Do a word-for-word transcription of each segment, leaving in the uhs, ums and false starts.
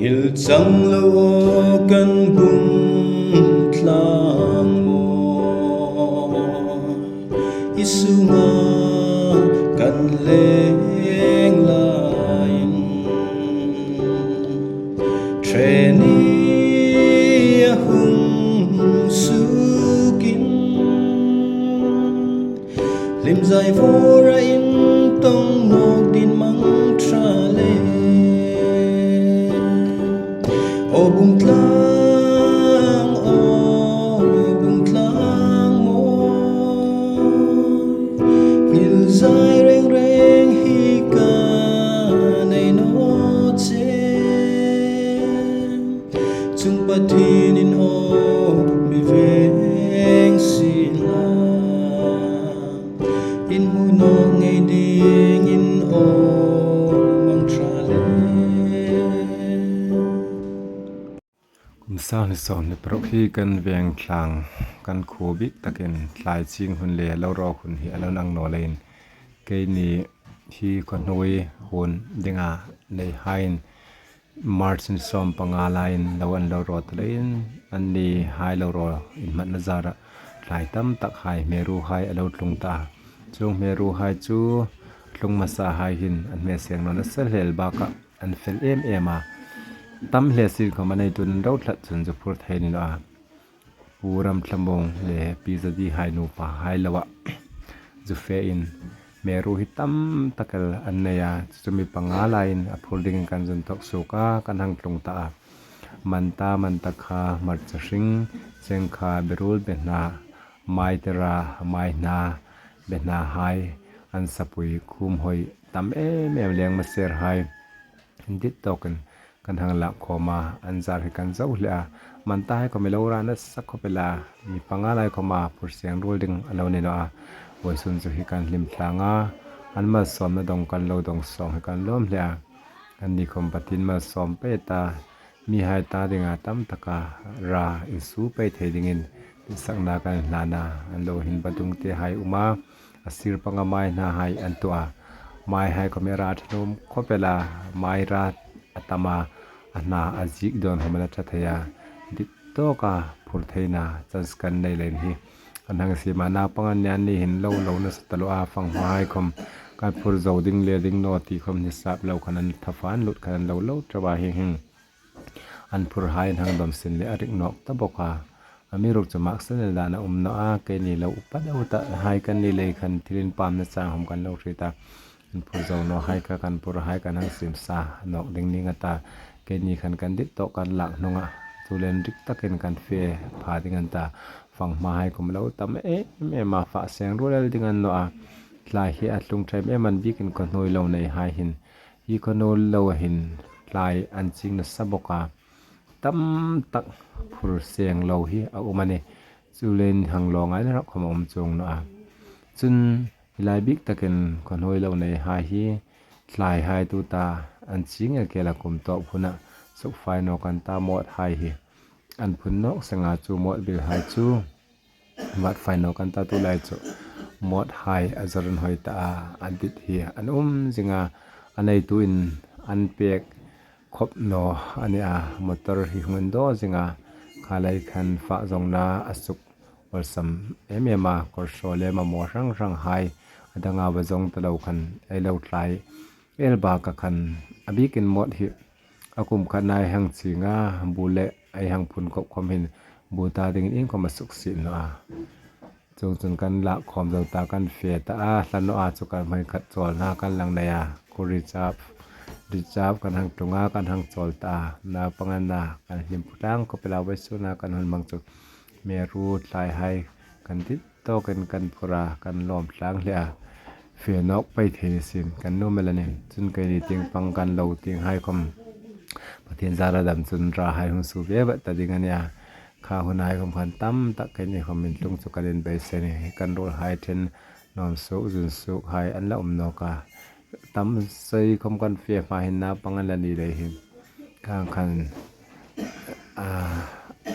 Hmil chang lo kan bung tlang maw, i sunga kan leng laiin, ṭheni a hung sukin, hlim zai vawra in tawng nawk ding mang ṭha le. Aw bung tlang, aw bung tlang maw, hmil zai reng reng hi ka nei naw che. Chung Pathienin aw mi veng sien la, in hmu nawk ngei dingin aw mang ṭha le. Kum sang hni sawm hni paruk hi kan veng tlang, kan khuo bik takin tlai ching hun le lo rawk hun hi a lo nang naw leiin, keini hi khaw hnuoi hun dinga neihaiin March ni sawm panga laiin lo an lo raw ta leiin, annihai lo raw inhmanna zarah tlai tam takhai hmeruhai a lo tlung ta. Chuong hmeruhai chu tlung hmasahai hin an hme seng naw nasa hle bakah an fel em em a. Tam hle sien khawm a neituin an ro tlat chun zu phur thei ni naw a. Pu Ramthlamuong le Pi Zadi hai nupahai loah zu fein hmeru hi tam tak el an nei a, chu chu mi panga laiin a phur dingin kan zun tawk suok a, kan hang tlung ta a. Manta, mantakha, hmarcha hring, chengkha, berul, behna, maitera, maihna, behnahai, an sapui, khum hoi, tam em em leng maserhai. Dit tawkin kan hang lak khawm a, an zar hi kan zo hle a. Manta hai khawm i lo ra nasa khawp el a, mi panga lai khawma phur seng ruol ding a lo ni naw a. Vawisun chu hi kan hlim tlang a, an malsawmna dawng kan lo dawng sawng hi kan lawm hle a. Anni khawm Pathien malsawm pei ta, mihai ta dinga tam taka ra insuo pei thei dingin tihsakna kan hlan a, an lo hin badung tehai um a, a sir panga maihnahai an tuah a. Maihai khawm i ra ṭha nuom khawp el a, mai ra a tam a, a hna a ziek dawn khawm a la ṭha thei a. Dit tawka phur theina chance kan nei leiin hi kan hang siem a, naupang anni hin lo lo nasa taluo a, fanghmahai khawm kan phur zo ding le ding naw ti khawm ni sap lo khan an thafa an lut khan an lo lo ṭheuh a, hieng hieng an phurhai an hang dawm sin le a rik nawk ta bawk a. Amiruokchu maksan el dan a um naw a, keini lo upa deu tahai kan ni lei khan thil inpamna chang khawm kan lo hriet a. An phur zo nawhai kha kan phurhai kan hang siem sa nawk ding ning a ta. Keini khan kan dit tawk kan lak hnung a, chu le inrik takin kan fe pha ding an ta. Fanghmahai khawm lo tam em em a, fak seng ruol el ding an naw a. Tlai hi a tlung ṭha em em a, a bikin khaw hnuoi lo neihai hin, hi khaw hnuoi lo hin tlai an ching nasa bawk a. Tam tak phur seng lo hi a um a nih. Chu leiin hang law ngai rak khawm a um chuong naw a. Chun hi lai bik takin khaw hnuoi lo neihai hi tlaihai tuta an ching el kei a, kum tawp huna suk fai nawk an ta, mawthai hi an phun nawk seng a, chu mawt bilhai chu vat fai nawk an ta, tu lai chu mawthai a zawr an hoi ta a, a dit hi an um zing a, a neituin an pek khawp naw a ni a, motor hi hung indaw zing a, kha lai khan fak zawngna a suk awlsam em em a, kawr hraw le mamaw hrang hranghai a danga va zawng ta lo khan ei lo tlai el bak a khan a bikin mawt hi a kum khatna ei hang ching a, bu le ei hang phun kawp khawm hin bu ta dingin iengkhawm a suk sih naw a. Chuongchun kan lak khawm zo ta, kan fe ta a, hla naw a, chu kan hmai khat chawlna kan lang nei a, khaw reserve, reserve kan hang tlung a, kan hang chawl ta a, naupang anna kan hlim phu tlang khawp el a, vawisuna kan hun hmang chu hmeru tlaihai kan dit tawkin kan phur a, kan lawm tlang hle a, fe nawk pei thei ni sien kan nuom el a nih. Chun keini tieng pang kan lo tienghai khawm Pathien zara dam chun rahai hung suo ve vat ta ding a nih a. Kha hunhai khawm khan tam tak keini khawm intlung chu kan inbeisei a nih. Kan ruolhai ṭhen nawm suok, zun suokhai an la um nawk a. Tam sei khawm kan fe hma hin naupang an la ni lei hin, khang khan, a,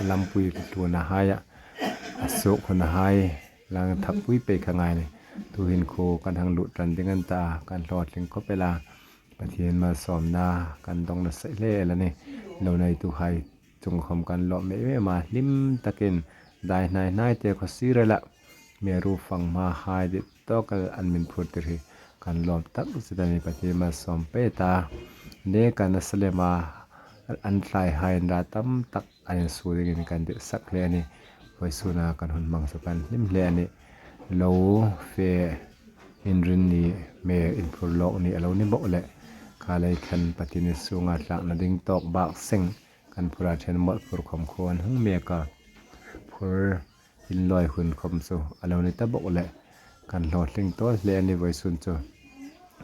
lampui tlunahai a, a suok hunhai lang thak pui pei kha ngai a nih. Tuhin khuo kan hang lut ran ding an ta, kan hlawtling khawp el a. Pathien malsawmna kan dawng nasa hle el a nih. lo neituhai chunga khawm kan lawm mei mei a, hlim takin dai hnai hnai te khaw sir a la, mi ru fang hma hai dit tawk el an min phur tir hi kan lawm tak zet a nih. Pathien malsawm pei ta. Neka nasa lema an thlai hai an ra tam tak an insuo dingin kan dil sak hle a nih. Vawisuna kan hun hmang chu kan hlim hle a nih. Lo fe inrin ni, me inphur lawk ni a lo ni bawk leh, kha lei khan Pathien sunga tlakna ding tawk bak seng kan phur a, ṭhen mawlh phur khawm khuo an hung mek a, phur inlawi hun khawm chu a lo ni ta bawk leh, kan hlawtling tawl hle a nih vawisun chu.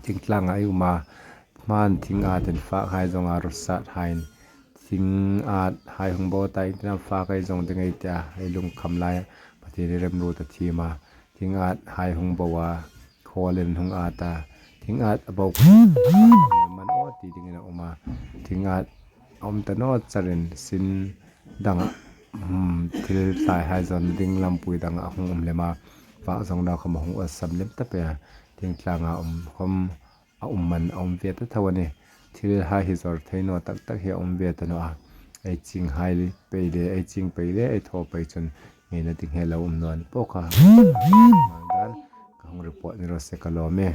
Thingtlanga ei um a, hman thing atin fak hai zawnga rosat haiin thing at hai hung bo ta, iengtin am fak ei zawng ding ei tia ei lungkham lai, Pathien remruot a thiem a, thing at hai hung bo a, khawlin hung at a, thing at a bo man aw ti dingin a um a, thing at a um ta naw charin sin danga, hmm, thil thlai hai zawn ding lampui danga hung um lem a, fak zawngna khawm a hung awlsam lem ta pei a, thingtlanga um khawm a um man a um ve ta tho a nih. Thil hai hi zawr thei naw tak tak hi a um ve ta naw a. Ei ching hai pei le, ei ching pei le, ei thaw pei chun ngeina ding hi lo um naw a ni bawk a. Dan ka hung report ni raw se ka lawm e.